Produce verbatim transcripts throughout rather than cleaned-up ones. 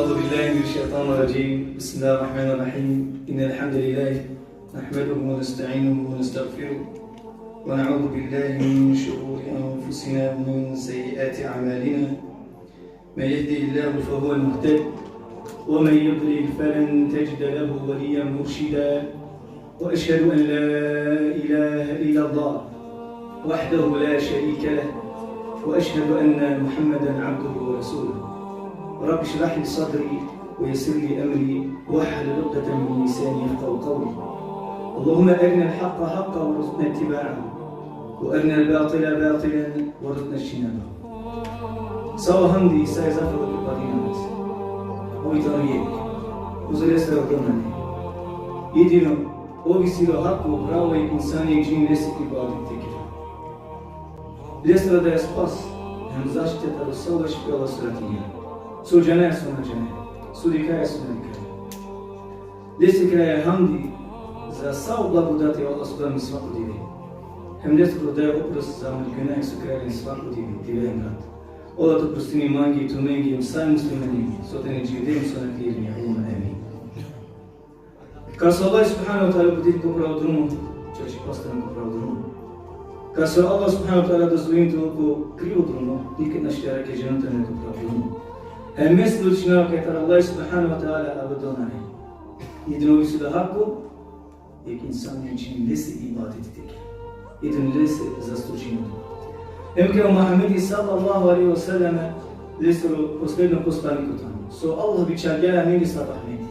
أعوذ بالله من الشيطان الرجيم. بسم الله الرحمن الرحيم. إن الحمد لله نحمده ونستعينه ونستغفره، ونعوذ بالله من شرور أنفسنا ومن سيئات أعمالنا. من يهده الله فهو المهتد، ومن يضلل فلن تجد له وليا مرشدا. وأشهد أن لا إله إلا الله وحده لا شريك له، وأشهد أن محمدا عبده ورسوله. رب اشرح لي صدري ويسر لي أمري واحلل عقدة من لساني يفقهوا قولي. اللهم أرنا الحق حقا وارزقنا اتباعه، وأرنا الباطل باطلا وارزقنا اجتنابه. Sa o hamdi, sa e zahvala pripadini Allahese. Ov i tano jekh. Uzalestar o donane. Jedino ov isi o hako, pravo, i insani i džini lese ibadeti te kera. Lestar da spas hem zaštita taro sa o lošija so suratinđa. So džanaja, so na džanaja. So dikhaja, so na dikhaja. Lese keraja hamdi za sa o blagodati Allah so da amen svako dive. Hem leskoro daja oprost za amen gunaja so keraja len svako dive, dive hem rat. Allah te oprostini mange, tumenge, hem sa e muslimanenge so tane dživde hem so na klijirine. Allahumma amin. Kas o Allah subhanehu ve teala uputini ko pravo drumo, čačipasti amen ko pravo drumo. Kas o Allah subhanehu ve teala dozvolini te ovel ko krivo drumo, niked našti te arakhe dženet amen ko pravo drumo. Hem me svedočinava kaj taro Allah subhanehu ve teala avdo nane. Jedino ov isi o hako, jekh insani i džini lese ibadeti te kera. Jedino lese zaslužini. Hem kaj o Muhammedi sallallahu alejhi ve sellem lesoro posledno poslaniko tano. So Allah bičhalgja le amenge sar rahmeti.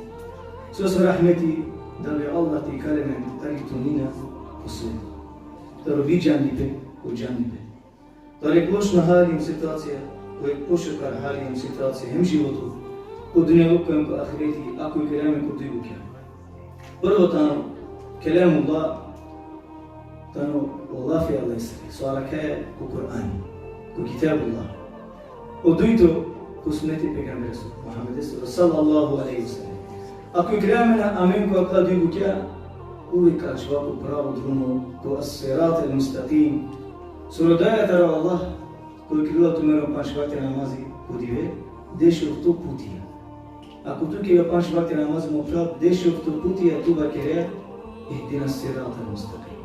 So, so rahmeti, da bi Allah te ikalel amen tari tumina ko svetlo. Taro bidžandipe ko džandipe. Taro jekh lošno hali hem situacija ko jekh pošukar hali hem situacija hem životo, ko dunjaluko hem ko ahireti, ako ikera amen ko duj bukja. Prvo tano kelamullah, tano o lafi e Allahesere, so arakhaja ko Kur'ani, ko kitabullah. O dujto, ko suneti e pejgamberesoro, Muhammedesoro, sallallahu alejhi ve sellem. Ako ikera amen, amen ko akala duj bukja, uvek ka ačhova ko pravo drumo, ko as-sirat al-mustakim. So rodaja taro Allah, koj kerela tumaro panč vakte namazi ko dive, dešofto putija. Ako tu kere panč vakte namazi mo phral, dešofto putija tu vakerea, ihdina sirat al-mustakim.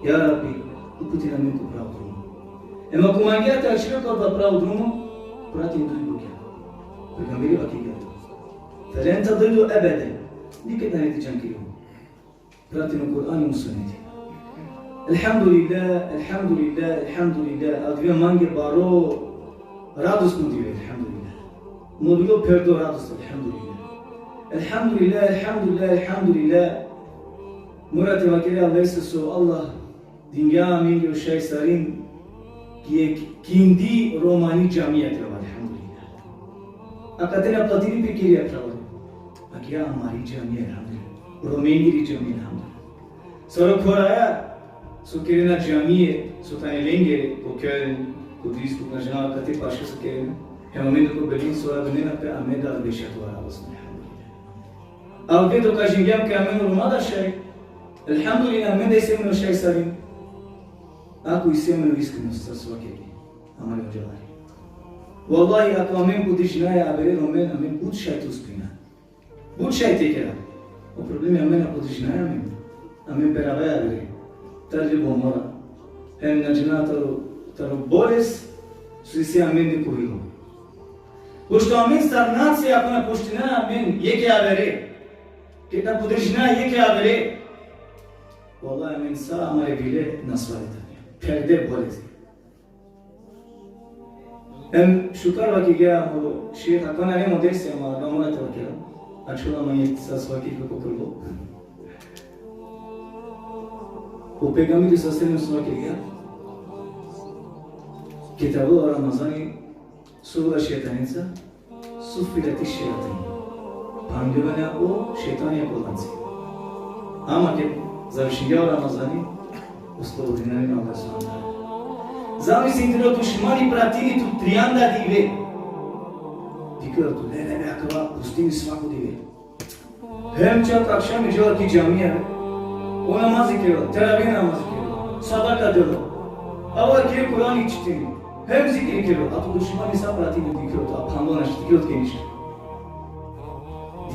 Ja Rabbi, uputin amen ko pravo drumo. Em ako mangea te ačhove ko pravo drumo, pratin duj bukja. Pejgamberi vakergja: Felen tedillu ebeden. Niked nane te džankerel. Pratin o Kur'ani hem suneti. Elhamdulillah, elhamdulillah, elhamdulillah. Avdive mange baro radosno dive, elhamdulillah. Mo dilo pherdo radosti, elhamdulillah. Elhamdulillah, elhamdulillah, elhamdulillah. Mora te vakera e Allahese so Allah dingja amenge o šaj sarin ki jekh kindi romani džamija te ova, elhamdulillah. Akate na platili pe kirija, phralalen. Akija amari džamija, elhamdulillah. Romengiri džamija, elhamdulillah. Sar o khoraja so kerena džamije, so tane lengere, ko Köln, ko Duisburg, na džanav kate paše so kerena. Hem amende ko Berlin so radunena pe, amende avdive šaj te ova radosno, elhamdulillah. Avdive dokažingjam kaj amen o Roma da šaj. Elhamdulillah, amen da isi amen o šaj sarin. Ako isi amen o iskrenost, sar so vakergja amari hodžalari. Vallahi, ako amen podržinaja avere Romen, amen but šaj te uspina. But šaj te kera. O problemi amen na podržinaja amen. Amen peravaja avere. Tari ljubomora. Hem na džanav taro, taro bolest so isi amende ko vilo. Pošto amen sar nacija ako na poštinaja amen jekhe avere, ked na podržinaja jekhe avere, vallahi amen sa amare vile nasvale tane. Perde bolesti. Em šukar vakergja o šejh, akana nane mo dersi, ama ga mora te vakera. Ačhola mange sar so vakergja ko krlo. O pejgamberi sallallahu alejhi ve sellem so vakergja: Ked avela o Ramazani, so avela šejtanica, suffileti šejatin. Phangljola o šejtanja ko lanci. Ama ked završingja o Ramazani, oslobodinena len o Allah subhanehu ve teala. Zamislin, tiro dušmani pratini tu trianda dive. Dikhlja tu, le, le, le, akava postini svako dive. Hem čak akšami džala ki džamija. O namazi kerela, teravih namazi kerela, sadaka dela. Avela kere Kur'ani čitini. Hem zikri kerela, a tu dušmani sa pratini, dikhlja tu, a phanlo našti, dikhlja tu kaj ništa.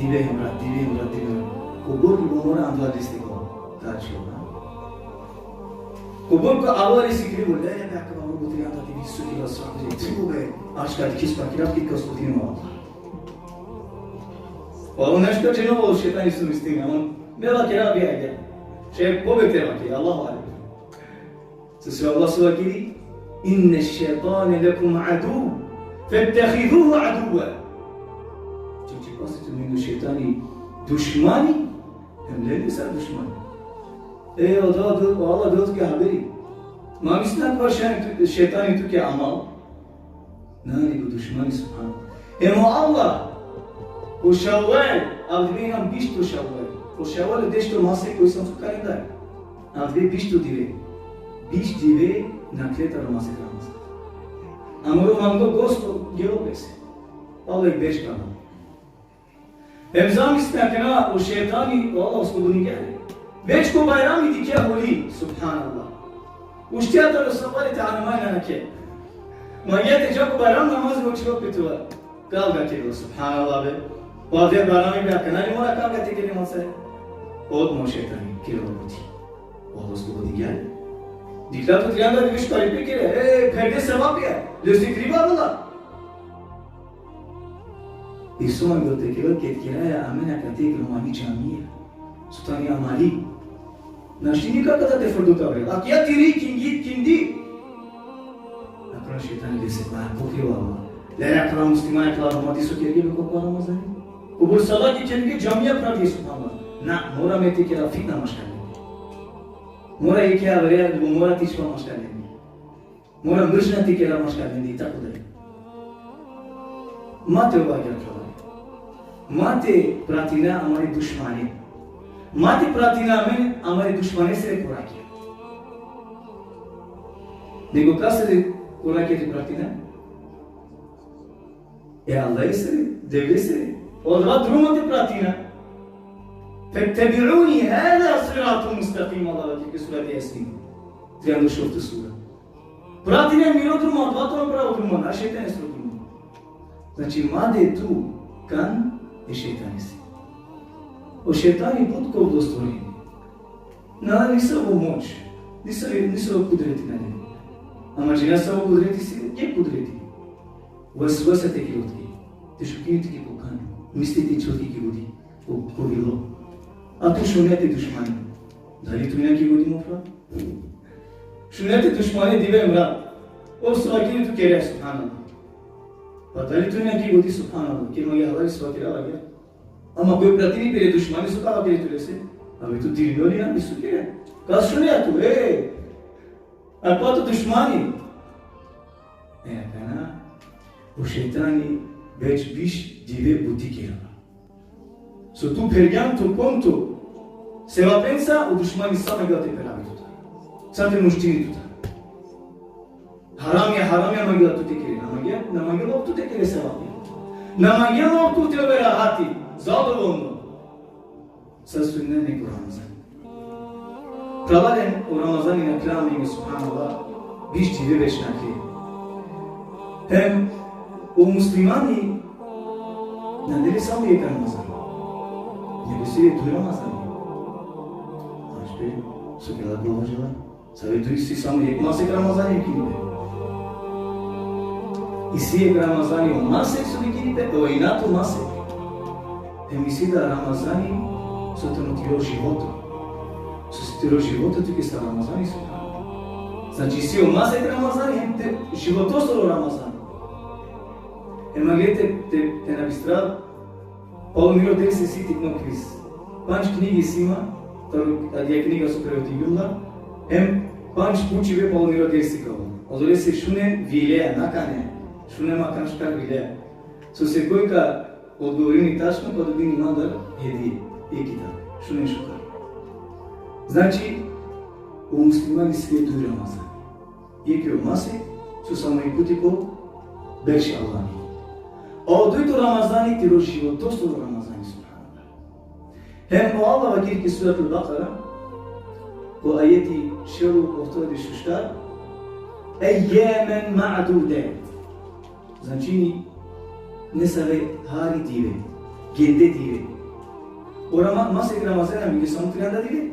Dive hem rat, dive hem rat, dive hem rat. Kobor ki bo mora ando adiste ko. Tačilo, na? Kobor ko alo ali si krivo, le, le, me akava mo butri ando ti visu ki vas, ti bo be, aška ti kis pakirav ki kos putin mo. Pa on nešto čeno o šetani su mistina, on me vakera bi ajde. Še pobete vakera, Allahu alem. Sose Allah so vakeri, inne šejtane lekum adu, fettehiduhu aduva. Čače pasi tumen o šejtani dušmani, hem lele sar dušmani. E, o da, o Allah del tuke haberi. Ma mislina akava šejtani tuke amal. Na, nego dušmani, subhanallah. Hem o Allah, o Ševval, avdive injan bišto Ševval. O Ševval o dešto masek ko islamsko kalendar. Avdive bišto dive. Biš dive nakhle taro masek Ramazan. Amaro mango gosto gelo pese. Palo jek berš ka. Hem zamislite akana o šejtani, o Allah oslobodingja le. Već ko Bajrami dikhja holi, subhanallah. Uštja taro sabari te anamaj na nakhe. Mangja te dža ko Bajram namaz, o čilo pe tuva. Kavga kerela, subhanallah be. Pa aver Bajrami be, akana li mora kavga te kere mase? Odma o šejtani kerela buti. O Allah oslobodingja le. Dikhla tu trijanda dive šukaripe kere. E, pherde sevapija. Leste kriva bola. Iso angel te kerel, ked keraja amen akate romani džamija. So tani amari. Našti nikad akate frdo te avrel. Akija tiri ikindi, ikindi. Akana šejtani dese pa pokriva Allah. Le akava muslimani, akava Roma, ti so kerge be ko Ramazani. Kobor sala ki kerge džamija pravge, subhanallah. Na, mora me te kera fitna maškar lende. Mora jekhe avere, mora te čhivav maškar lende. Mora mržnja te kera maškar lende, i tako dalje. Ma te ova agjaar khavare. Ma te pratina amare dušmane. Ma te pratina amen amare dušmanesere korakija. Nego kasere korakija te pratina? E Allahesere, Devlesere. Odova drumo te pratina. Fettebi'uni, hada siratun mustekim, Allah vakeri ki surati Jasin. Trijanda šovto sura. Pratinen miro drumo, adava tano pravo drumo, na šejtanesoro drumo. Znači, ma de tu kan e šejtanese. O šejtani but kovdo stvorenje. Na, nisavo moć, nisavo, nisavo kudreti nane. Ama džanea savo kudreti isi, jek kudreti. Vesvesa te kerel tuke. Te šukini tuke ko kan. Misli te čhivel tuke ki vodi. Ko, ko vilo. A tu šunea te dušmani. Dali tu injan ki vodi, mo phral? Šunea te dušmani dive hem rat. Ov so vakeri tu kere, subhanallah. Pa dali tu injan ki vodi, subhanallah? Ki mo ja halali so vakeri agjaar. Ama koj pratini pere dušmani, so ka vakeri tulese? Abe tu dirinol injan, so kere. Kas šunea tu, e? Akava to dušmani. E, akana, o šejtani već biš dive buti kerela. So tu phergjan to konto sevapenca, o dušmani sa mangela te pheravi tutar. Sa te muštini tutar. Haramija, haramija mangela tu te kere. Na mangela, na mangela ov tu te kere sevapi. Na mangela ov tu te ove rahati, zadovoljno. Sa so injan ko Ramazan. Phralalen, o Ramazani nakhla amenge, subhanallah, biš dive već nakhle. Hem o muslimani na deli samo jek Ramazan. Nego isi duj Ramazani. Znači, so kela ko važela. Save tu isi samo jek masek Ramazani vikini pe. Isi jek Ramazani o masek so vikini pe, o inat o masek. Hem isi da Ramazani so tano tiro životo. So si tiro životo tuke sa Ramazani so. Znači isi o masek Ramazani, hem te životosoro Ramazani. Hem agjaar te, te, te na bistrav, Palo miro dersi isi tikno kviz. Pandž knjige isi ma, taro adaja knjiga so prevodingjum la, hem pandž pučibe palo miro dersi ka ovel. Odolese šunen, vileja, na kanen. Šunen ma kan šukar, vileja. Sose koj ka odgovorini tačno, ka dobini mandar hedije, jek kitab. Šunen šukar. Znači, o muslimani isi duj Ramazani. Jekh o masek, so samo jek puti ko berš, Allah. A o dujto Ramazani tiro životosoro Ramazani, subhanallah. Hem o Allah vakeri ki Suratul Bekara, ko ajeti šel u oftovardeš u štar, ejjamen ma'dudat. Znači, nesave hari dive, gende dive. O Rama-, masek Ramazani amenge samo trianda dive.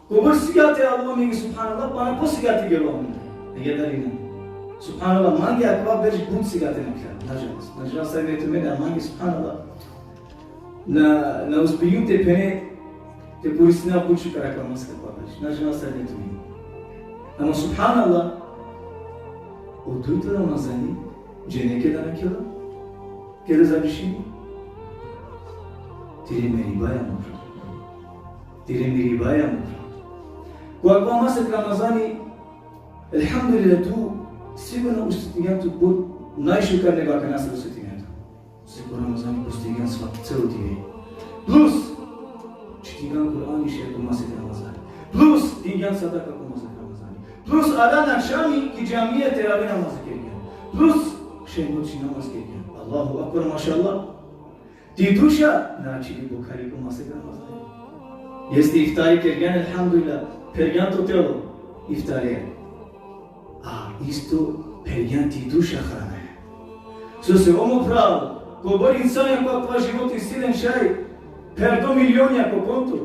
Kobor sigate alo amenge, subhanallah, pana po sigate gelo amenge. Agjaar da ili na? Subhanallah, mange akava berš but sigate nakhla. Nažalost. Nažalost, sar ine tumen, a mange, subhanallah, na, na uspinjum te phene, te purisinav but šukar akava masek akava berš. Nažalost, sar ine tumen. Ama subhanallah, o dujto Ramazani, džane keda nakhela? Keda završini? Tire meribaja, mo phral. Tire meribaja, mo phral. Ko akava masek Ramazani, elhamdulillah, tu sigurno osetinea tu but najšukar nego akana sar osetinea tu. Se ko Ramazani postingan svako celo dive. Plus, čitingan Kur'ani šaj ko masek Ramazani. Plus, dingan sadaka ko masek Ramazani. Plus, adan akšami ki džamija teravih namaz kergjan. Plus, šaj noći namaz kergjan. Allahu akbar, mašallah. Ti duša na ačhili bokhari ko masek Ramazani. Jeste iftari kergjan, elhamdulillah. Phergjan to telo iftari. A isto phergjan ti duša hrana. Sose, o mo phral, kobor insanja ko akava životo isi len šaj pherdo milionja ko konto,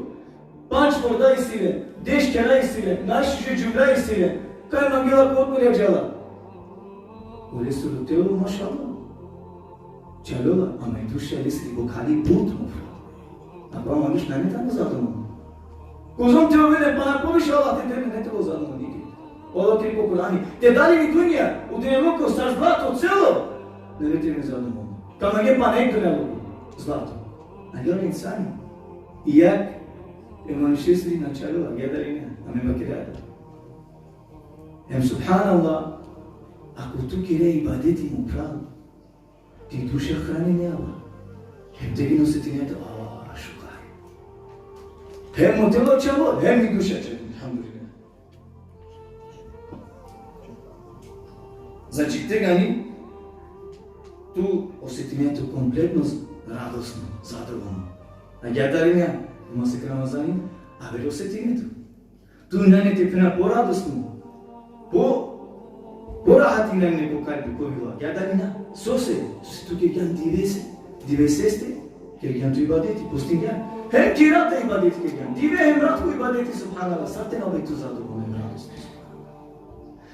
pandž porda isi len, deš khera isi len, najšuže džuvlja isi len, kaj mangela, ko odbor džala. Olesoro telo, mašallah, čalela, ama i duša lesiri bokhari but, mo phral. Akava manuš nane tano zadovoljno. Kozom te ovel len pana poviše, Allah te del len, nane te ovel zadovoljno niked. Allah te ko Kur'ani: Te da li vi dunja, o dunjaluko, sar zlato celo? Nane te ovel zadovoljno. Ka mange pana jekh dunjaluko zlato. Agjaar o insani, i jag e manušesiri na čalela, agjaar da ili na? Amen vakeraja. Hem subhanallah, ako tu kere ibadeti, mo phral, ti duša hranine ava. Hem te vino se tine te, a, šukar. Hem o telo čalo, hem i duša čalo, elhamdulillah. Znači, tegani tu osetine tu kompletno radosno, zadovoljno. Agjaar da ili na, o masek Ramazani, aver osetine tu. Tu nane te phena poradosno, po, porahati nane ko kalbi, ko vilo. Agjaar da ili na? Sose, sose tu kergjan divese, diveseste kergjan tu ibadeti, postingjan. Hem ki rat ibadeti kergjan. Dive hem rat ko ibadeti, subhanallah. Sar te na ove tu zadovoljno hem radosno?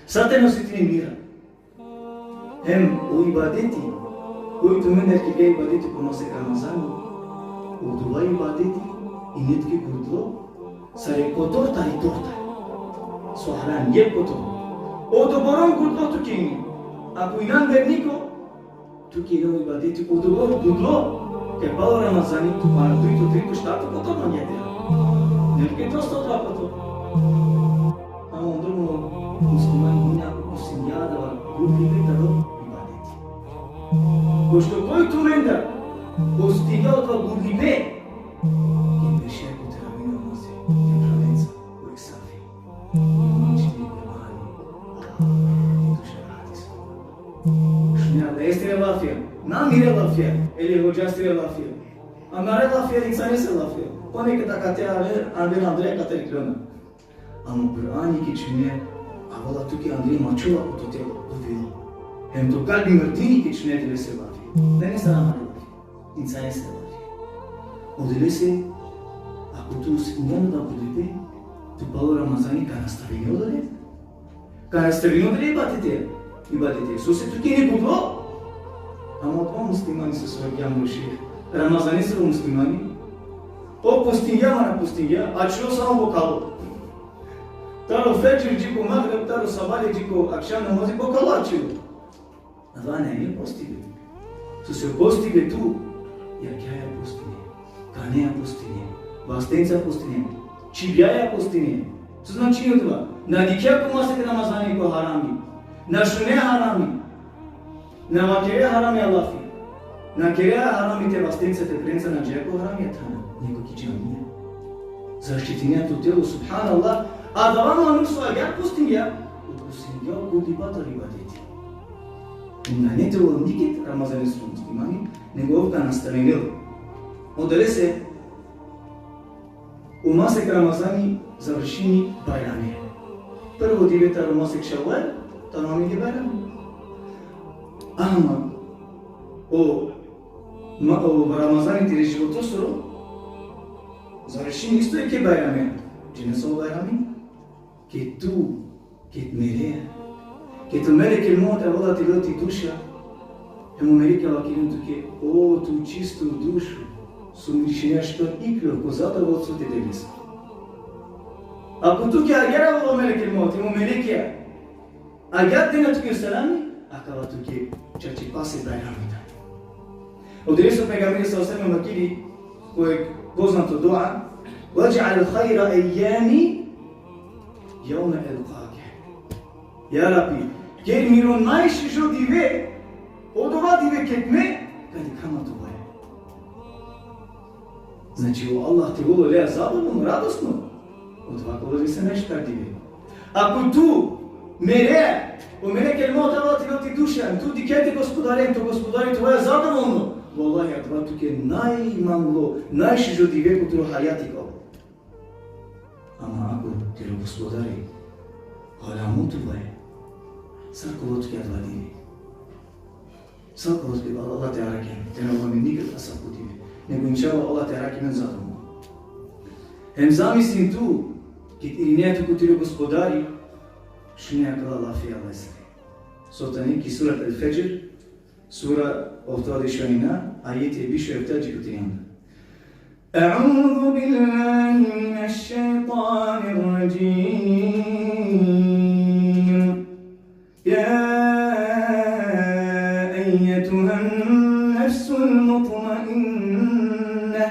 Sar te na osetine mira? Hem o ibadeti, koj tumendar kergja ibadeti ko masek Ramazani, odova ibadeti ine tuke gudlo sar jekh kotor tari torta. So haram, jekh kotor. Odobor gudlo tuke ine. Ako inan verniko, tuke ine o ibadeti odobor gudlo, kaj palo Ramazani tu pana dujto, trito, štarto kotor mangea te. Nane tuke dosta odova kotor. Ama odobor muslimani hine ako postingja adava gudlibe taro ibadeti. Pošto koj tumendar postingja odova gudlibe, ked bešel ko teravih namazi, te phravenca, ko jekh safi. Šunea, da, estre lafija. Na mire lafija, ili hodžastre lafija. Amare lafija, insanesre lafija. Ponekad akate aver, aver andre akate iklona. Ama Kur'ani ked šune, avela tuke andre mačola ko to telo, ko vilo. Hem to kalbi mrdini ked šune divese lafi. Nane sar amare lafi. Insanesre lafi. Odolese, ako tu osetingjan da budipe, tu palo Ramazani ka nastavine odole. Ka nastavine odole ibadete. Ibadete. Sose tuke ine gudlo. Ama ko muslimani so so jam mušik. Ramazanesro muslimani. O postingja, ama na postingja, ačhilo samo bokhalo. Taro fedžr dži ko magreb, taro sabale dži ko akšam namazi bokhalo ačhilo. Adava nane postibe. Sose postibe tu, jakhaja postine, kaneja postine, vastenca postine, čhibjaja postine. So značini odova? Na dikhja ko masek Ramazani ko harami. Na šunja harami. Na vakerja harami lafi. Na kerja harami te vastenca, te prenca, na džaja ko harami thana. Nego ki džamija. Zaštitinja to telo, subhanallah. Adava manuš so agjaar postingja, o postingja o gudliba taro ibadeti. Nane te ovel niked Ramazanesro muslimani, nego ov ka nastavinel. Odolese, o masek Ramazani završini bajrami. Prvo dive taro masek Ševal, tano amenge bajrami. Ama o, ma, o Ramazani tire životosoro, Završin isto e ke bajrame. Džane so bajrami? Ke tu, ke mere. Ke tu melek el mot avela te lel ti duša. Hem o melek vakerel tuke, o tu čistu dušu, so mirišinea špel iklo ko zadovoljstvo te Devlesa. Ako tuke agjaar avela o melek el mot, hem o melekija agjaar dena tuke selami, akava tuke čačipase bajrami tani. Odolese o pejgamberi sallallahu alejhi ve sellem vakeri ko jekh poznato dua: Vaj'al hajra ejjami jevme elkake. Ja Rabbi, ker miro najšužo dive odova dive ked me ka dikha ma tuvaja. Znači, o Allah te ovel oleja zadovoljno, radosno. Odova ka ovel lese najšukar dive. Ako tu mere, o melek el mot avela te lel ti duša, tu dikhe te Gospodare, to Gospodari tuvaja zadovoljno, vallahi, adava tuke najmanglo, najšužo dive ko tiro hajati ka ovel. Ama ako tiro Gospodari halamun tuvaja, sar ka ovel tuke adava dive? Sar ka ovel tuke? Allah te arakhe amen. Te na ovel amen nikad asavko dive. Nego inšallah Allah te arakhe amen zadovoljno. Hem zamislin tu, ked irinea tu ko tiro Gospodari, šunea akala lafi e Allahesere. So tani ki surat El-Fedžr, sura ohtovardeš u enja, ajeti e biš u efta dži ko trijanda. أعوذ بالله من الشيطان الرجيم. يا أيتها النفس المطمئنة،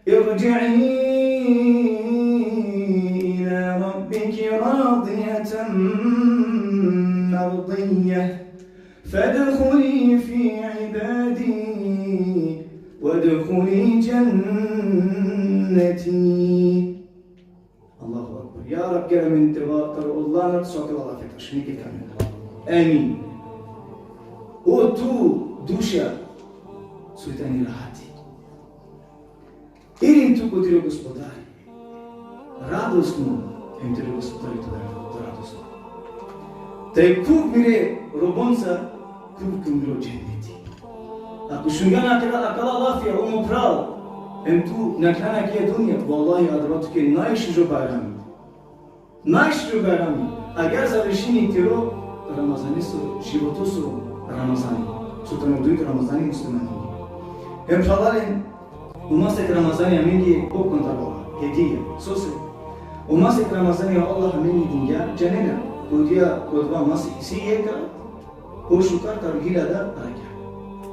ارجعي إلى ربك راضية مرضية، فادخلي في عبادي وادخلي جنتي. Allahu Akbar. Ja Rab, ker amen te ovel taro o lanat so akala lafi. Amin. O tu duša, so tani rahati. Irin tu ko tiro Gospodari. Radosno, hem tiro Gospodari te ovel radosno. Te khuv mire robonca, khuv ko miro dženneti. Ako šungjan akala, akala lafija, o mo phral, hem tu nakhljan ki e dunja, vallahi, adava tuke najšužo bajrami. Najšužo bajrami. Agjaar završini tiro Ramazaneso životo so Ramazani. So tano dujto Ramazani muslimani. Hem phralalen, o masek Ramazani amenge poklon taro Allah, hedija. Sose? O masek Ramazani o Allah amenge dingja, džanena, odija, odova masek isi jekh rat pošukar taro hiljada rakja.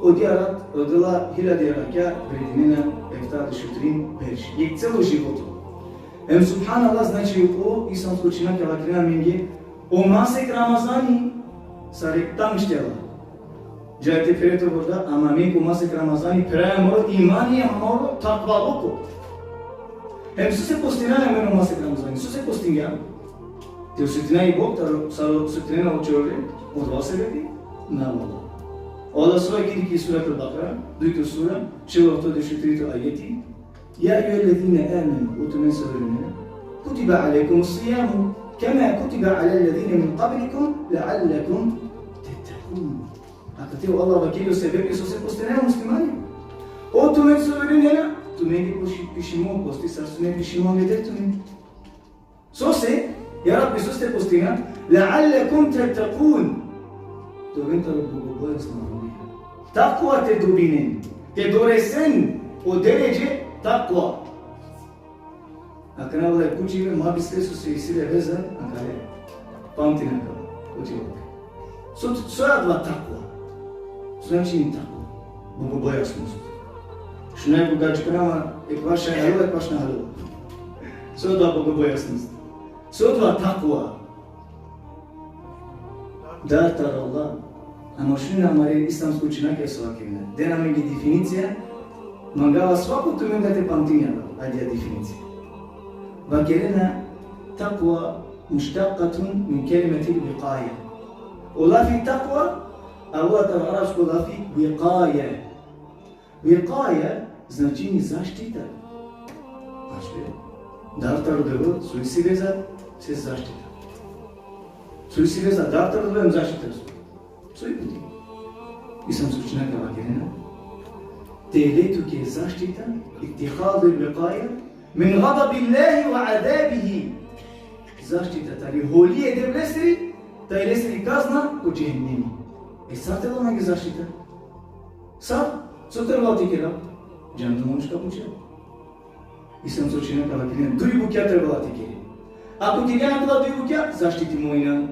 Odija rat, odola hiljada rakja vredinena eftadešutrin berš. Jekh celo životo. Hem subhanallah, znači, o islamsko učenjakija vakerena amenge, o masek Ramazani sar jekh tang štela. Dža te phere to vorda, ama amen ko masek Ramazani pheraja amaro imani, amaro takvaluko. Hem sose postinaja amen o masek Ramazani? Sose postingja? Te osetina i Bog taro sar osetinena o čorore? Odova sebepi? Na, vallahi. O Allah so vakeri ki surat El-Bekara, dujto sura, šel ohtodešutrito ajeti: يا أيها الذين آمنوا, o tumen so verujnena, كتب عليكم الصيام كما كتب على الذين من قبلكم لعلكم تتقون. Akate o Allah vakeri o sebepi sose postinena muslimani. O tumen so verujnena, tumenge poši-, pišimo posti sar so ine pišimo angeder tumen. Sose, ja Rabbi, sose postinena? لعلكم تتقون. Te oven taro bogobojazna romnja. Takva te dobinen. Te doresen o deredže takva. Akana ola e kučive, ma bistre, sose isi le veza akale. Pamtin akava. Kučive. So, so adava takva? So značini takva? Bogobojaznost. Šunaja ko gadžikana, ama ekvaš šaj haljova, ekvaš na haljova. So adava bogobojaznost? So adava takva? Dar taro Allah. Ama šunen amare islamsko učenjakija so vakerena. Dena amenge definicija, mangava svako tumendar te pamtini adija definicija. Vakerena: تقوى مشتقة من كلمة الوقاية. O lafi takva avela taro arapsko lafi vikaja. Vikaja značini zaštita. Znači, dar taro Devel, so isi veza, sose zaštita. So isi veza, dar taro Devel, zaštita. So i buti? Islamsko učenjakija vakerena: te le tuke zaštita, اتخاذ الوقاية Min ghadabillahi wa adhabihi. Zaštita tari holi e Devlesiri, tari lesiri kazna ko džehennemi. E sar te ovel mange zaštita? Sar? So trebela te kera? Džanel manuš ka pučel. Islam so čini, ka vakeri, duj bukja trebela te kere. Ako kergjan akala duj bukja, zaštitimo injan.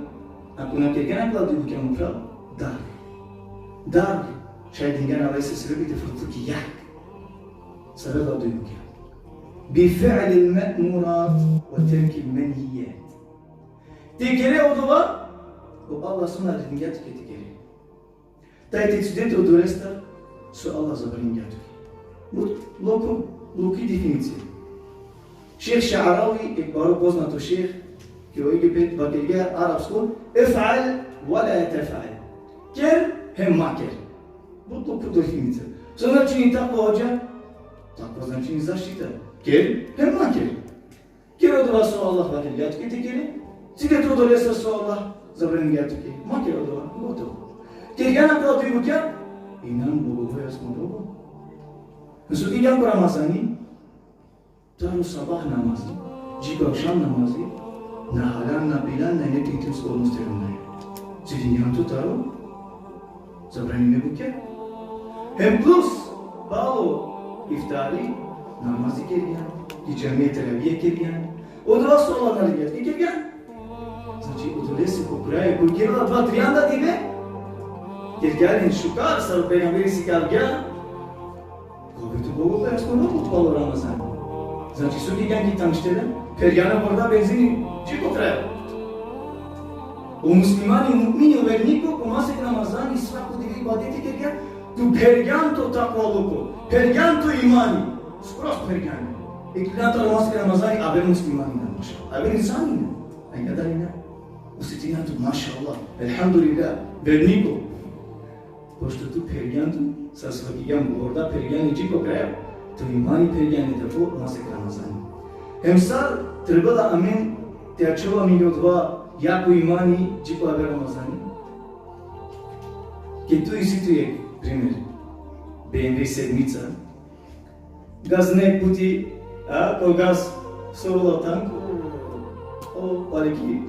Ako na kergjan akala duj bukja, mo phral, dar. Dar, šaj dingjan Allahese sebepi te frutlo ki jag. Sar ola duj bukja? Bi fi'lil me'murat ve terkil menhijat. Te kere odova, o Allah so naredingja tuke te kere. Taj te čude te odolestar so Allah zabraningja tuke. But loko, loki definicija. Šejh Ša'ravi, jekh baro poznato šejh, ki o Egipet, vakergja arapsko: if'al ve la tef'al. Ker hem ma ker. But loko definicija. So značini takva, hodža? Takva značini zaštita. Ker hem ma ker. Ker odova so Allah vakergja tuke te kere, cide te odolestar so Allah zabraningja tuke. Ma ker odova, gotovo. Kergjan akala duj bukja, injan bogobojazno robo. So kergjan ko Ramazani? Taro sabah namazi dži ko akšam namazi, na haljan, na piljan, na ine te intinsko odnos te romnjaja. Cidingjan tu taro zabranime bukja. Hem plus, palo iftari, namazi kergjan, ki džamija teravija kergjan, odova so Allah naredingja tuke kergjan. Znači, odolese ko kraj, koj kerela adava trianda dive, kergja len šukar, sar o pejgamberi sikavgja, ka ove tu bogobojazno robo palo Ramazani. Znači, so kergjan ki tang štela, phergjan o vorda benzini dži ko kraj. O muslimani, o mu'mini, o verniko, ko masek Ramazani, svako dive ibadeti kergja, tu phergjan to takvaluko, phergjan to imani, skroz phergjan. Ikliljan taro masek Ramazani, aver muslimani na, mašallah. Aver insani na. Ajde da li na? Osetingjan tu, mašallah, elhamdulillah, verniko. Pošto tu phergjan tu, sar so vakergjam, vorda phergjan dži ko kraj, to imani phergjan taro masek Ramazani. Hem sar trebela amen te ačhova amenge odova jako imani dži ko aver Ramazani? Ke tu isi tu jekh primer, B M W sedmica, gazine puti, a, ko gaz, so ola tang, o, pali ki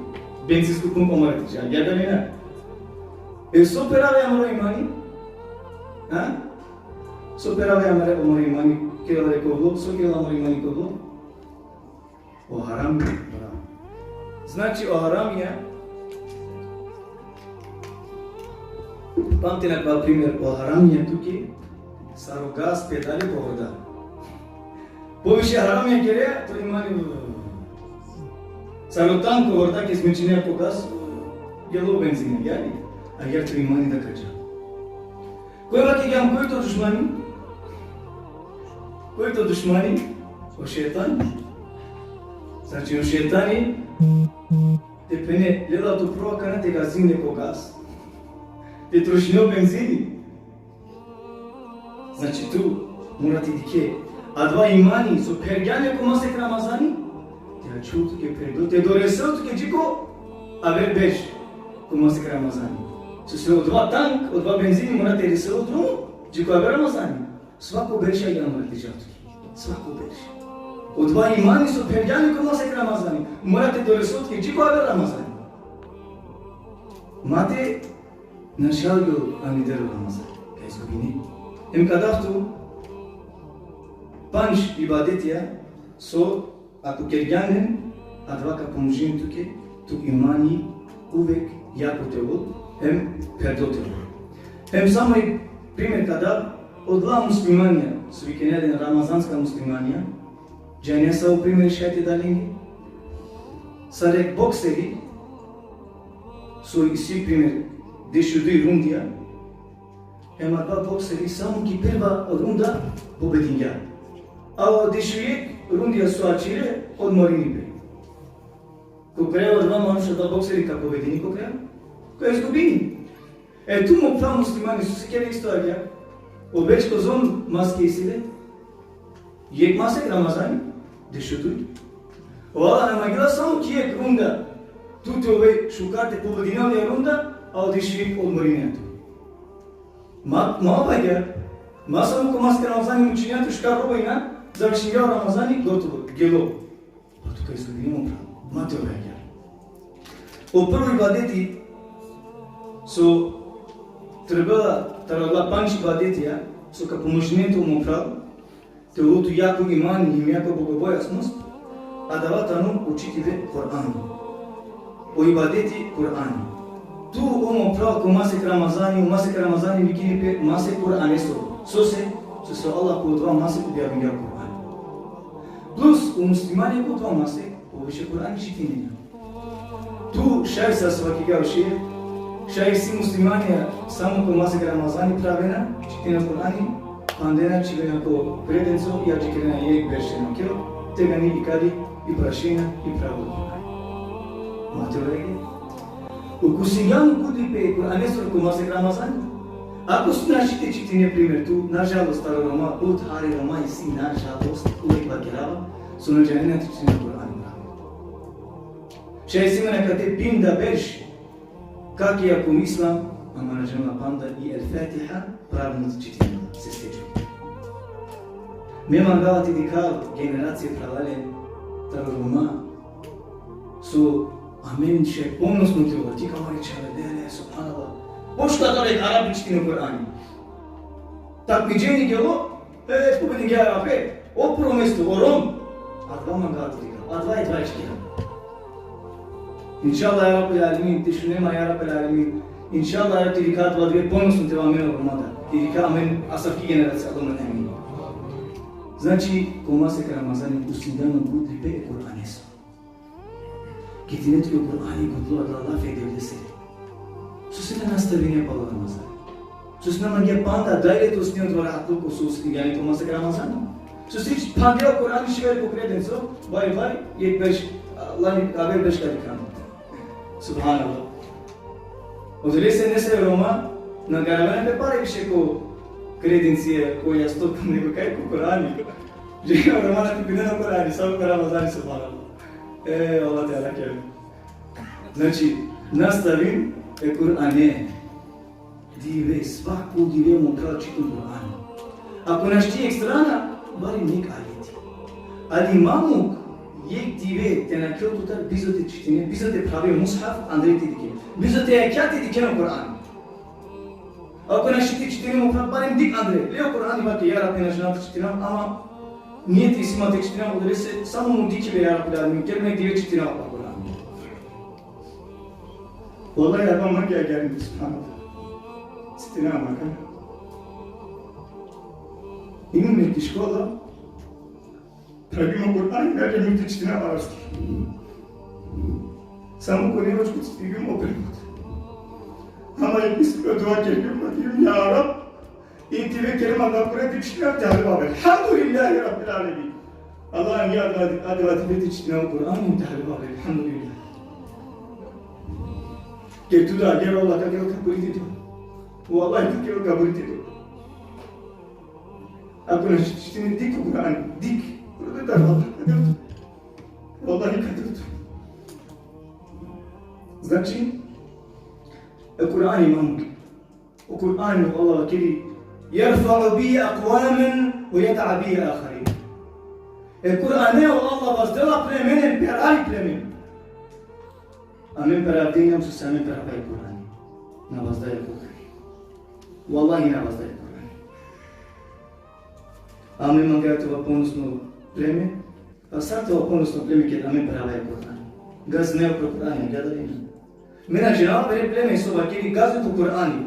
benzinsko pumpa mora te dža, ja da li na? E so perava amaro imani? A? So perava amaro, amaro imani, kerela le ko blo, so kerela amaro imani ko blo? O haramija. Znači, o haramija, pamtin akava primer, o haramija tuke sar o gaz pedali ko vorda. Poviše haramija kere, to imani. Sar o tang ko vorda, ke zmenčinea ko gaz, jelo benzina, jali? Agjaar to imani da ka dža. Koj vakergjam, koj to dušmani? Koj to dušmani? O šejtani. Znači, o šejtani te phene, lela tu prvo akana te gazini ko gaz, te trošini o benzini. Znači, tu mora te dikhe adava imani so phergjan ko masek Ramazani, te ačhol tuke pherdo, te doresel tuke dži ko aver berš ko masek Ramazani. Sose odova tang, odova benzini mora te resel o drumo dži ko aver Ramazani. Svako berš agjaar mora te dža tuke. Svako berš. Odova imani so phergjan ko masek Ramazani, mora te doresel tuke dži ko aver Ramazani. Ma te našalgjol anidero Ramazani, ka izgubine. Hem ka dav tu pandž ibadetija so ako kergjan len, adava ka pomožini tuke, to imani uvek jako te ovel, hem pherdo te ovel. Hem samo jekh primer ka dav, odola muslimanja, so vikinena len ramazanska muslimanja, džanea savo primer šaj te da lenge? Sar jekh bokseri, so isi primer dešuduj rundija, hem adava bokseri samo ki prva runda pobedingja. A o dešujekh rundija so ačhile, odmorini pe. Ko kraj adava manuš, adava bokseri ka pobedini ko kraj? Ka izgubini. E tu, mo phral muslimani, sose kere isto agjaar? O berš kozom maske isi le? Jekh masek Ramazani, dešuduj. O Allah na mangela samo ki jekh runda tu te ove šukar, te pobedine ola runda, a o dešujekh odmorinea tu. Ma, ma ov agjaar, ma samo ko masek Ramazani mučinea tu, šukar robo injan, završingja o Ramazani, gotovo. Gelo, pa tu ka izgubinel o mo phral. Ma te ovel agjaar. O prvo ibadeti so trebela taro adala pandž ibadetija, so ka pomožinen tut o mo phral te ovel tut jako imani hem jako bogobojaznost, adava tano o čitanje Kur'ani. O ibadeti Kur'ani. Tu, o mo phral, ko masek Ramazani, o masek Ramazani vikini pe masek Kur'anesoro. Sose? Sose o Allah ko odova masek objavingja o Kur'ani. Plus, o muslimanja ko odova masek poviše Kur'ani čitinena. Tu šaj, sar so vakergja o šeji, šaj isi muslimanja samo ko masek Ramazani phravena, čitinena Kur'ani, pandena, čhivena ko kredenco, i adžikerena jekh berš te nakhel, tegani ikali i prašena, i phravena Kur'ani. Ma te ovel agjaar. Okusingjan o gudlipe e Kur'anesoro ko masek Ramazani. Ako so našti te čitine, primer, tu, nažalost, taro Roma, but hari Roma isi, nažalost, uvek vakerava, so na džanena te čitinen Kur'ani. Šaj isi amen akate pinda berš, kaki ko Islam, ama na džanena panda i El Fatiha pravilno te čitinel, sestre. Me mangava te dikhav generacija, phralalen, taro Roma, so amen šaj ponosno te ova, ti ka mare čhave, dele, subhanallah. Pošto taro Arapi čitini Kur'ani. Takmičenje gelo, e, pobedingja Arape, o prvo mesto, o Rom. Adava mangava te dikhav, adava i adava čhivena. Inšallah, ja Rabbel alemin, te šune ma, ja Rabbel alemin. Inšallah, ja, te dikhav adava dive, ponosno te ova amen o Roma da. Te dikha amen asavki generacija, Allahumma amin. Znači, ko masek Ramazani okusingjan o gudlipe e Kur'anesoro. Ked ine tut o Kur'ani gudlo, adala lafi e Devlesere. Sose na nastavingja palo Ramazani? Sose na mangja panda, dajle, te osetine odova rahatluko so osetingjan ko masek Ramazani? Sose phandingja o Kur'ani šiver ko kredenco, baj, baj, jekh berš, a, lani, aver berš ka dikhena. Subhanallah. Odolese nesave Roma na garavena pe pare više ko kredencija, ko jastok, nego kaj ko Kur'ani. Džene o Roma na kupinena o Kur'ani, samo ko Ramazani, subhanallah. E, Allah te arakhel. Znači, nastavin e Kur'ane. Dive, svako dive, mo phral, čitin Kur'ani. Ako našti jekh strana, barem jekh ajeti. Ali ma muk jekh dive te nakhel tutar bizo te čitine, bizo te phrave mushaf andre te dikhe. Bizo te jakha te dikhen o Kur'ani. Ako našti te čitine, mo phral, barem dikh andre. Le o Kur'ani, vake, ja Rabbi, na džanav te čitinav, ama nijeti isi ma te čitinav, odolese samo muk dikhibe, ja Rabbi, ker me dive čitinav o Kur'ani. Vallahi, adava mangava agjaar, subhanallah. Čitinav mangava. Inum ki škola, pravimo Kur'ani, na džanav te čitinav arapski. Samo ko nevačko čitinav o prevod. Ama jekh misli dova kergjem, vakergjem, ja Rab, i dive ker mangava Kur'ani te čitinav, te halvav. Elhamdulillahi Rabbil alemin. Allah, ja, adava dive te čitinav o Kur'ani, te halvav. Elhamdulillah. Ker tu da agjaar, Allah ka kerel kabuli te dova. Vallahi ka kerel kabuli te dova. Ako našti te čitine, dikh o Kur'ani, dikh. Rode da, Allah ka kerel. Vallahi ka kerel. Znači, e Kur'ani, imam, o Kur'ani, Allah vakeri: يرفع به أقواما ويضع به آخرين. E Kur'ane o Allah vazdela plemenen, perali plemen. Amen peravdingjam, sose amen perava e Kur'ani. Na vazdaja e Kur'ani. Vallahi na vazdaja e Kur'ani. Amen mangava te ova ponosno pleme. Pa sar te ova ponosno pleme ked amen perava e Kur'ani? Gazinea upro Kur'ani, agjaar da li na? Me na džanav pere pleme so vakeri gazi upro Kur'ani.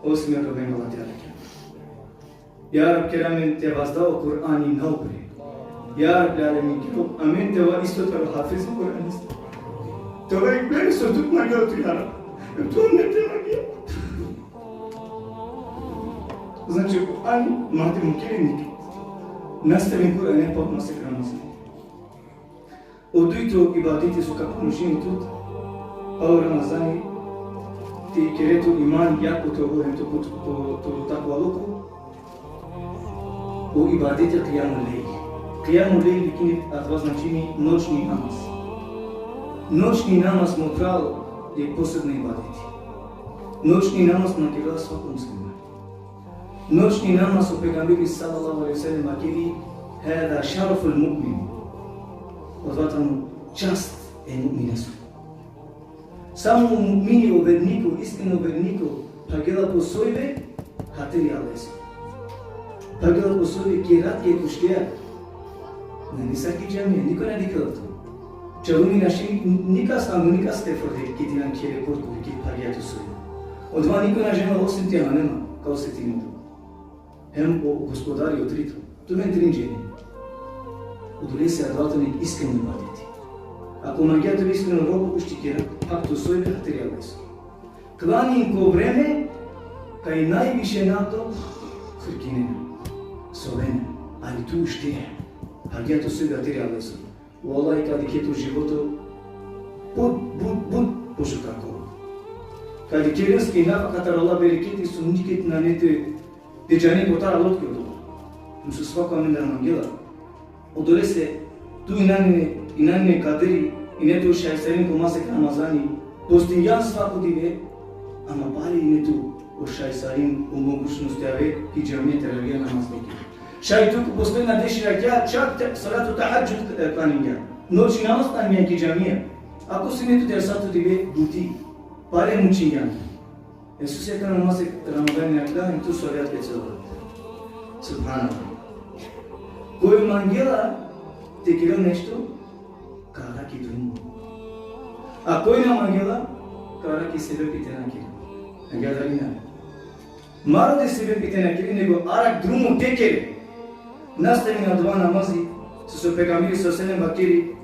Osim e Kur'ani, Allah te arakhel. Ja Rab, ker amen te vazda o Kur'ani na upre. Ja Rab, ja Rab, amen, ker amen te ova isto taro hafiz o Kur'ani. Te ova jekh pleme so tut mangela tu, ja Rab. Tu amen te mangea. Znači, o Kur'ani ma te mukhe niked. Nastavin Kur'ane, pa masek Ramazani. O dujto ibadeti so ka pomožini tut palo Ramazani, te ikere to iman jako te ovel hem to, to, to, to takvaluko, o ibadeti kijamul lejl. Kijamul lejl, vikini, adava značini noćni namaz. Noćni namaz, mo phral, jekh posebno ibadeti. Noćni namaz na kerela svako musliman. Noćni namaz, o pejgamberi sallallahu alejhi ve sellem vakeri, Hada šaraful mu'min. Odova tano čast e mu'mineso. Samo mu'mini, o verniko, iskreno verniko, phagela po sojbe, hatiri Allahese. Phagela po sojbe ki rat, ki kušteja. Nane sar ki džamija, niko na dikhela tu. Čalumi našti nikas, amo nikas te forde ki dinan khere korkori ki phagja tu sojbe. Odova niko na džanela osim ti, a nema ka osetini tu. Hem o Gospodari o trito. Tumen trin džene. Odolese adava tano jek iskreno ibadeti. Ako mangea tu iskreno, robo, ušti ki rat, phag tu sojbe, hatiri Allahese. Klanjin ko vreme, kaj najviše na to hrkinena, sovena, ali tu ušteja. Phagea tu sojbe, hatiri Allahese. Vallahi, ka dikhe to životo but, but, but pošukar. Ka dikhe leske nafaka taro Allah, bereketi so niked nane te, te džane kotar alo tuke odova. Hem so svako amendar mangela. Odolese tu inanine, inanine kaderi, ine tu šajsarin ko masek Ramazani, postingjan svako dive, ama pale ine tu o šajsarin, o mogućnost te ave ki džamija te ravea namaz te kere. Šaj tu ko posledna deš rakja, čak te, salatu tahadžud, e, klaningja. Noćni namaz klaningja ki džamija. Ako sine tu te asavto dive buti, pale mučingjan. E so seka namaz e Ramazani nakla, hem tu so avea pe celo. Subhanallah. Koj mangela te kerel nešto, ka ara ki drumo. A koj na mangela, ka ara ki sebepi te na kerel. Agjaar da li na? Ma rode sebepi te na kere, nego ara drumo te kere. Nastavini adava namazi, so o pejgamberi sallallahu alejhi ve sellem vakeri,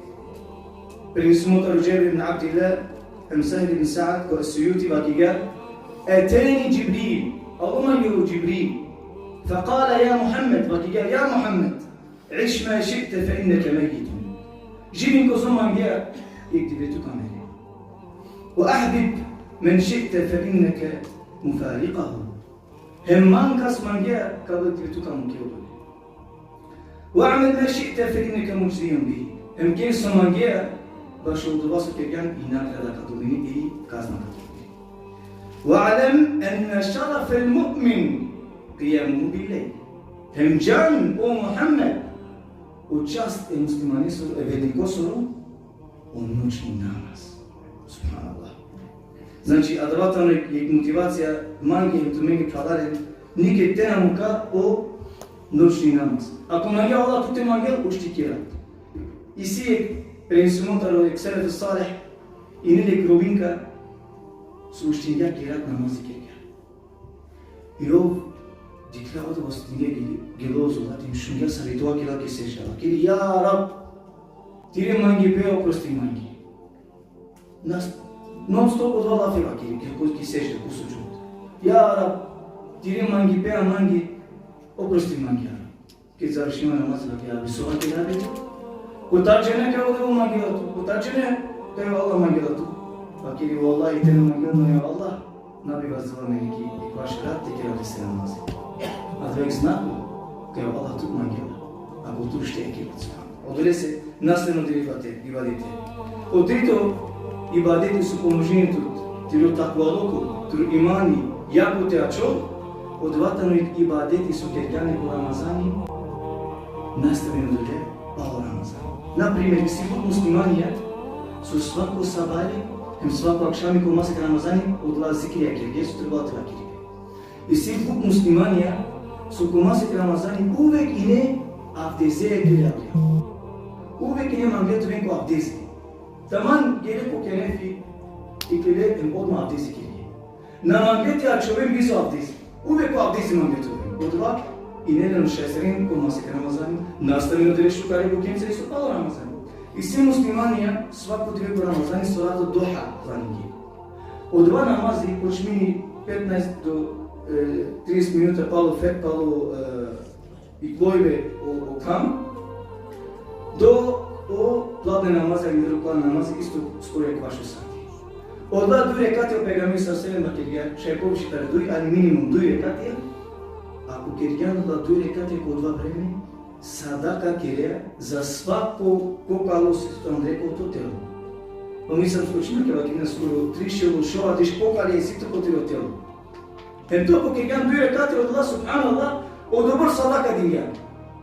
prenesimo taro Džabir ibn Abdillah, hem Sehl ibn Sa'd, ko Sujuti vakirgja: Eteni Džibril, alo mange o Džibril. Fekale: Ja Muhammed, vakirgja: Ja Muhammed, iš ma ši'te fe inneke mejjitun. Živin kozom mangea, jek dive tu ka mere. Ve ahbib men ši'te fe inneke mufarikuhu. Hem mang kas mangea, kava dive tu ka muke odole. Ve a'mel ma ši'te fe inneke mudžzijun bihi. Hem ker so mangea, bašo odova so kergjan i nagrada ka dobini, i kazna ka dobini. Ve a'lem enne šarafel mu'min kijamuhu bil-lejl. Hem džan, o Muhammed, o čast e muslimanesoro, e vernikosoro, o noćni namaz. Subhanallah. Znači, adava tano jek, jek motivacija mange hem tumenge, phralalen, niked te na muka o noćni namaz. Ako mangea Allah tut te mangel, ušti ki rat. Isi jek prenesimo taro jek selefu salih, ine jek robinka, so uštingja ki rat, namazi kergja. I ov dikhlja odova so uštingja, gelo, gelo o zolat hem šungja sar i dova kerela ki sedžda. Vakeri: Ja Rab, tire mangipe, oprosti mange. Nas-, non stop odova lafi vakeri, ki, ki sedžda, ko sudžud. Ja Rab, tire mangipe amange, oprosti mange, ja Rab. Ked završinela namazi, vakeri: Abi, so vakeri, abi? Kotar džane kaj o Devel mangela tut? Kotar džane kaj o Allah mangela tut? Vakeri: Vallahi, te na mangel, no, ja Allah, na bi vazdela mene ki, ki vaš rat te kera lese namazi. Adava jek znako kaj o Allah tut mangela, ako tu uštea ki rat. Odolese nastavini odole ibadete, ibadete. O trito ibadeti so pomožini tut, tiro takvaluko, tiro imani jako te ačhol, odova tano jek ibadeti so kergjan ko Ramazani, nastavini odole palo Ramazani. Na primer, isi but muslimanja so svako sabale hem svako akšami ko masek Ramazani odola zikrija kerge so trebela te kerge. Isi but muslimanja so ko masek Ramazani uvek ine avdeze te javlja. Uvek ine mangle te oven ko avdezi. Taman gele ko kenefi, iklile hem odma avdezi kerge. Na mangle te ačhoven bizo avdezi. Uvek ko avdezi mangle te oven. Odova ine len o šajsarin ko masek Ramazani, nastavini odole šukare bukjenca i so palo Ramazani. Isi muslimanja svako dive ko Ramazani salatu duha klaningje. Odova namazi počmini petnaest do, e, trideset minuta palo fe-, palo, e, iklojbe o, o kham, do o pladne namazi, ili do klan namazi, isto skoro ekvaš o sati. Odola duj rekati o pejgamberi sallallahu alejhi ve sellem vakergja, šaj poviše taro duj, ali minimum duj rekati, ako kergjan odola duj rekati ko odova vreme, sadaka kerea za svako kokalo so tano andre ko to telo. Pa mi sam skočina ke vakina skoro trišel u šovardeš kokale isi tu ko tiro telo. Hem tu ko kergjan duj rekati odola, subhanallah, odobor sadaka dingjan.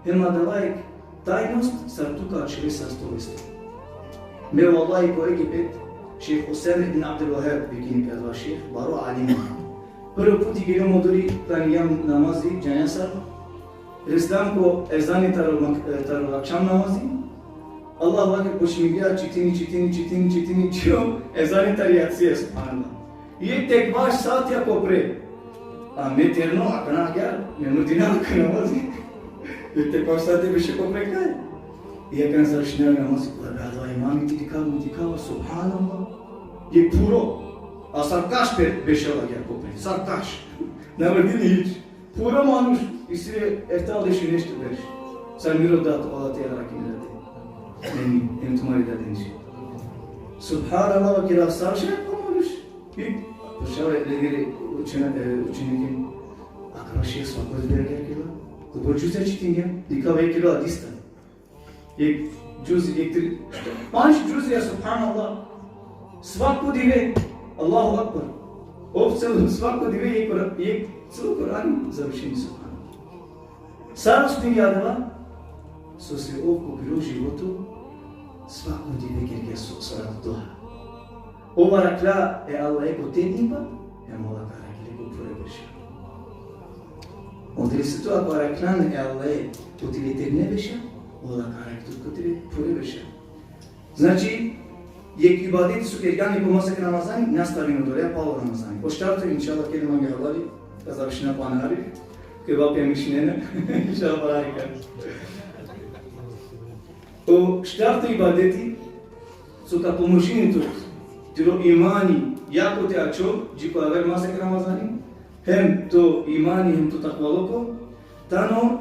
Hem adava jek tajnost sar tu ka ačhove sastovesto. Me vallahi ko Egipet, šejh Usame ibn Abdul Vahab, vikini pe adava šejh, baro alim. Prvo puti geljum odori, klanjam namazi, džanea sar. Reslam ko ezani taro mak-, e, taro akšam namazi. Allahu ekber, počmingja čitini, čitini, čitini, čitini, džo ezani tari jacija, subhanallah. Jekh te ekvaš satja ko pre. A me terno, akana agjaar, me mrdina ko namazi. Jekh te ekvaš satja beše ko pre kaj. I akana završinava namazi, ko adava imami, ti dikhava, mi dikhava, subhanallah. Jekh phuro. A sar kaš pe bešela agjaar ko pre. Sar kaš. Na mrdini hič. Phuro manuš, isi le eftavdeš i nešto berš. Sar miro dad, Allah te arakhini dade. Amin. Em tumari dade inša. Subhanallah, vakerav sar šaj ko manuš. I počela legere učena-, e, učenikin. Akava šejh svako dive agjaar kerela. Kobor džuzja čitingja. Dikhava, kerela lista. Jekh džuz, jekh tri, panč džuzija, subhanallah. Svako dive, Allahu ekber. Ov celo, svako dive jekh Kur-, jekh celo Kur'ani završini, subhanallah. Sar uspingja adava? Sose ov ko piro životo svako dive kergja su-, surat Duha. Ov arakhla e Allahe ko tednipa, hem ola ka arakhel le ko pure berša. Odolese tu ako arakhlan e Allahe ko tile tedne berša, ola ka arakhe tut ko tile pure berša. Znači, jekh ibadeti so kergjani ko masek Ramazani, nastavini odoleja palo Ramazani. O štarto, inšallah, keda mange halali, ka završina pana hari, ke vapi mišljenje, inšallah, pana hari ka. O štarto ibadeti, so ka pomožini tut, tiro imani jako te ačhol, dži ko aver masek Ramazani, hem to imani, hem to takvaluko, tano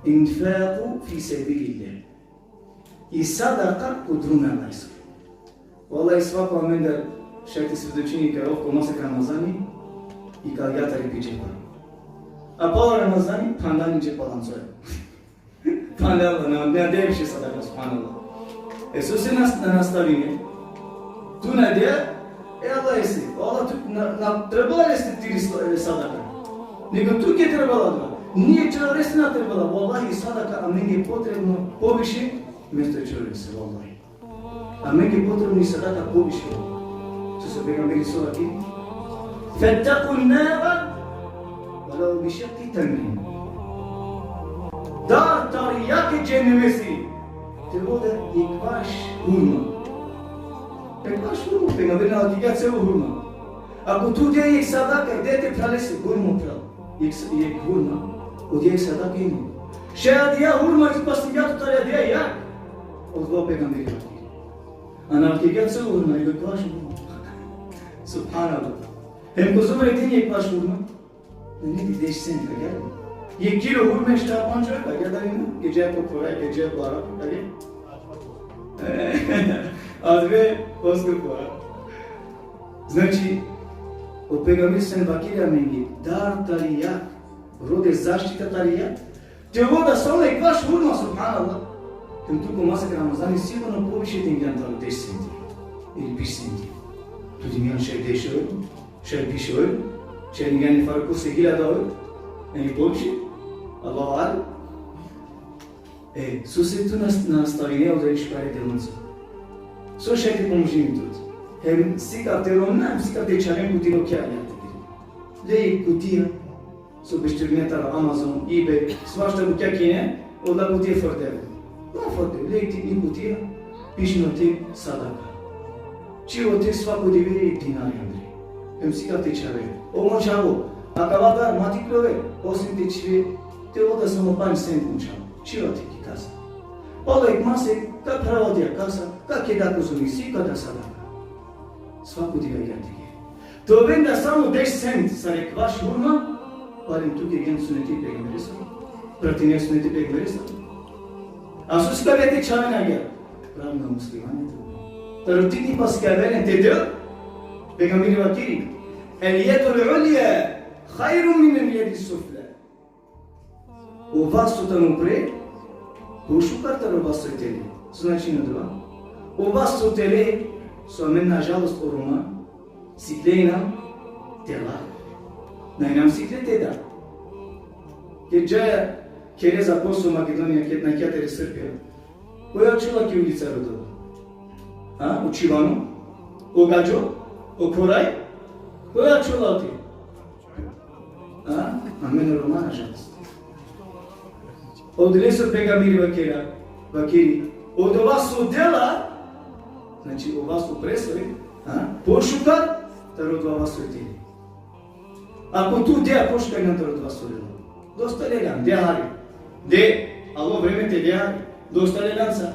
infeku fi sebilillah. I sadaka ko drum e Allahesoro. Vallahi, svako amendar šaj te svedočini kaj ov ko masek Ramazani, ikalgja tari pi džepa. A palo Ramazani, phandani džepa lancoja. Phandala, na, na dea više sadaka, subhanallah. E sose na, na nastavine. Tu na dea, e Allahese. Allah tu na, na trebela lese tiri sa-, e, sadaka. Nego tuke trebela da. Nijekh čorese na trebela. Vallahi, sadaka amenge potrebno poviše mesto čorese, vallahi. Amenge potrebno i sadaka poviše. Sose o pejgamberi so vakeri: Fettekun nara, velau bi šekki temre. Dar tari jakhi džehennemesi te ovel da jekvaš hurma. Jekvaš hurma, pejgamberi na vakeri celo hurma. Ako tu dea jekh sadaka, de te phralese, hurma phral. Jekh s-, jekh hurma, odija jekh sadaka ine. Šaj adija hurma ispasingja tut tari adija jakh. Odova o pejgamberi vakeri. A na vakergja celo hurma, nego jekvaš hurma. Subhanallah. Hem kozom vredini jekvaš hurma? Nane li deš cent, agjaar? Jekh kilo hurma štar pandž evra, agjaar, dali na? Ke dža ko pora, ke dža bara, agjaar? Adava poskupo. Znači, o pejgamberi sen vakeri amenge, dar tari jakh, rode zaštita tari jakh, te ovel da samo jekvaš hurma, subhanallah. Hem tu ko masek Ramazani sigurno poviše dingjan taro deš centi. Ili biš centi. Tu dingjan šaj deš evro, šaj biš evro, šaj dingjan i fare kurse hiljada evro. Ili poviše. Allahu alem. E, sose tu na, na nastavine odori šukare delunca. So šaj te pomožini tut? Hem sikav te romna, hem sikav te čhaven ko tiro kjaj, agjaar te kere. Le kutija, so bešterine taro Amazon, eBay, svašta bukja kine, odola kutija frdele. Na frdele, le titni kutija, pišno te sadaka. Čhivdo te svako dive jekh dinari andre. Hem sikav te čhave. O mo čhavo, akava dar ma te iklove, osim te čhive, te ovel da samo pandž cent, mo čhavo. Čhivdo te ki kasa. Palo jekh masek, ka phrava odija kasa, ka keda kozom isi, ka da sadaka. Svako dive agjaar te kere. Te oven da samo deš cent sar jekvaš hurma, barem tu kergjan suneti pejgamberesoro. Pratinea suneti pejgamberesoro. A so sikavea te čhaven agjaar? Pravna muslimanja te oven. Taro titnipa sikavea len te del, pejgamberi vakeri: El jedul ulja hajrun minel jedis sufla. O vas so tano upre, pošukar taro vas so tele. So značini odova? O vas so tele, so amen nažalost o Roma, sikle inam te la. Na inam sikle te da. Ked džaja khere za posao Makedonija, ked nakhja tari Srbija. Koja ačhola ki ulica rodela? A? O čhivano? O gadžo? O khoraj? Koja ačhola ote? A? Amen o Roma, nažalost. Odolese o pejgamberi vakera, vakeri: Odova so dela, znači, ova so presoj, a? Pošukar taro odova so dela. Ako tu dea pošukar taro odova so dela, dosta leljan, de hari. De, alo vreme te de hari, dosta leljanca.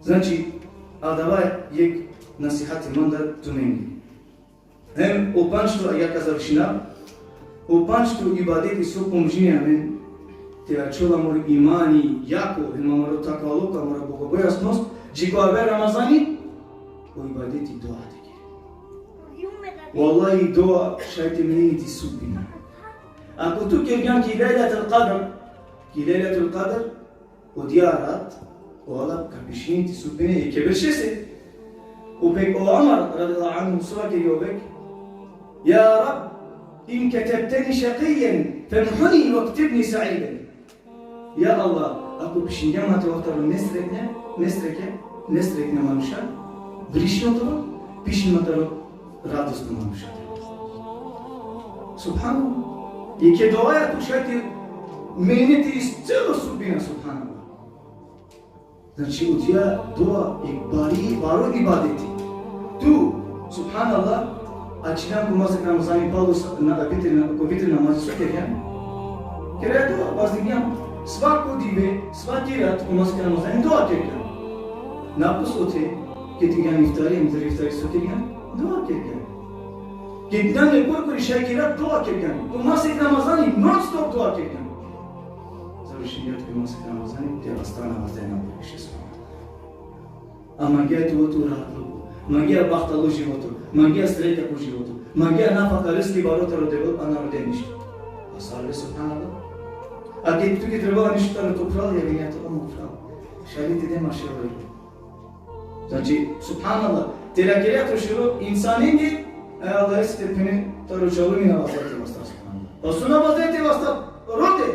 Znači, adava jekh nasihati mandar tumenge. Hem o pandžto, ja ka završinav, o pandžto ibadeti so pomožini amen te ačhol amaro imani jako, hem amaro takvaluk, amaro bogobojaznost, dži ko aver Ramazani, o ibadeti dua te kere. Vallahi, dua šaj te menini ti sudbina. Ako tu kergjan ki Lejletul Kadr, ki Lejletul Kadr, odija rat, o Allah ka pišini ti sudbina jekhe beršese. O pek-, o Omar, radijallahu anhu, so vakeri o pek: Ja Rab, in ketebteni šekijen, femhuni vektebni seiden. Ja Allah, ako pišingjan ma te ovav taro nesretne, nesretne, nesretne manuša, briši odova, piši ma taro radosno manuša. Subhanallah. Jekhe duaja tu šaj te menine ti celo sudbina, subhanallah. Znači, odija dua i bari, baro ibadeti. Tu, subhanallah, ačhinan ko masek Ramazani palo sa-, na, vitri na, ko vitri namazi so kergjan? Kergjan dua, vazdingjan. Svako dive, svaki rat ko masek Ramazani dua kergjan. Napus ote, ked ingjan iftari, em taro iftari so kergjan? Dua kergjan. Ked ingjan korkori šaj ki rat, dua kergjan. Ko masek Ramazani non stop dua kergjan. Završingja ko masek Ramazani, te vasta na vazdena više so. A mangea te ovel tu rahatluko, mangea bahtalo životo, mangea sreta ko životo, mangea nafaka, riski baro taro Devel, a na rode ništo. A sar le, subhanallah. A ked tuke trebela nešto taro to phral, javinea te: O mo phral, šaj li te de ma šero. Znači, subhanallah, te lakerea to šero insanenge, e, Allahese te phene taro džalumi na vazdea te vasta, subhanallah. Pa so na vazdea te vasta, rode.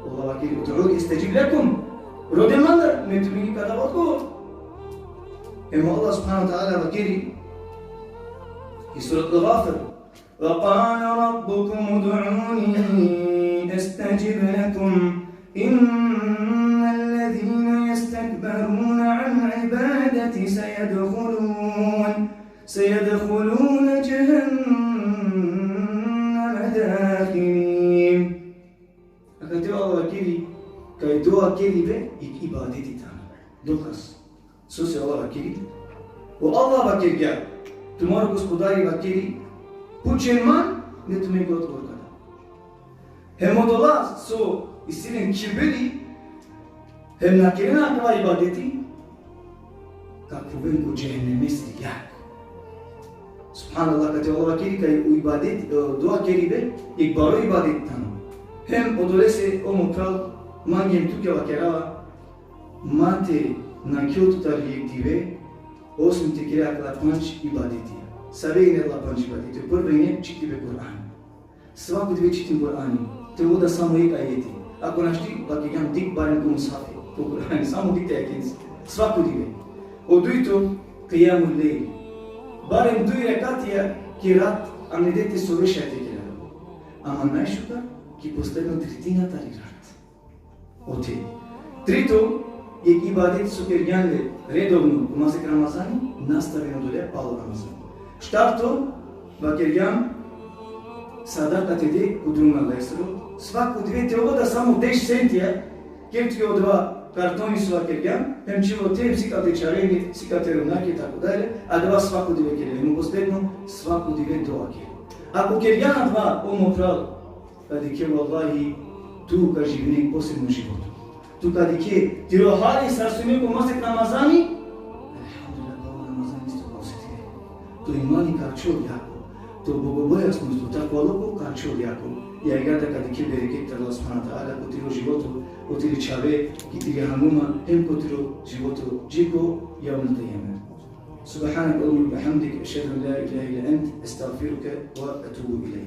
Allah vakeri: Ud'uni estedžib lekum. Rode mandar, me tumenge ka dav odgovor. Em Allah subhanahu ve teala vakeri ki surat Al-Ghafir: وقال ربكم ادعوني أستجب لكم إن الذين يستكبرون عن عبادتي سيدخلون سيدخلون جهنم داخرين. Akate o Allah vakeri, kaj dua keribe jekh ibadeti tano. Dokaz. Sose Allah vakeri? O Allah vakergja, tumaro Gospodari vakeri: Pučen man, me tumenge odgovor ka dav. Hem odola so isi len kibiri, hem na kerena akava ibadeti, ka khuven ko džehennemesri jag. Subhanallah, kate Allah vakeri kaj o ibadet, e, dua keribe, jekh baro ibadet tano. Hem odolese, o mo phral, mange hem tuke vakerava, ma te nakhjol tu tari jekh dive, osim te kere akala pandž ibadetija. Save ine akala pandž ibadetija? Prvo ine čitibe Kur'ani. Svako dive čitin Kur'ani. Te ovel da samo jekh ajeti. Ako našti, vakergjam, dikh barem ko mushafi, ko Kur'ani, samo dikh te jakhin. Svako dive. O dujto, kijamul lejl. Barem duj rekatija ki rat, a ne de te sove šaj te kere. Ama najšukar, ki posledno tritina tari rat. Ote. Trito, jekh ibadet so kergjan le redovno ko masek Ramazani, nastavin odole palo Ramazani. Štarto, vakergjam, sadaka te de ko drum e Allahesoro, svako dive te ovel da samo deš sentija, ker tuke odova kartoni so vakergjam, hem čhiv ote, hem sikate čhavenge, sikate romnjake, tako dalje, adava svako dive kere, hem posledno, svako dive dua kere. Ako kergjan adava, o mo phral, ka dikhe, vallahi, tu ka živine posebno životo. Tu ka dikhe, tiro hali sar so ine ko masek Ramazani, elhamdulillah, palo Ramazani isto ka osetine. To imani ka ačhol jako, to bogobojaznost, to takvaluko ka ačhol jako. I agjaar da ka dikhe bereket taro Allah subhanahu ve teala ko tiro životo, ko tiri čhave, ki tiri hanuma, hem ko tiro životo dži ko jevmul kijame. سبحانك اللهم وبحمدك، أشهد أن لا إله إلا أنت، أستغفرك وأتوب إليك.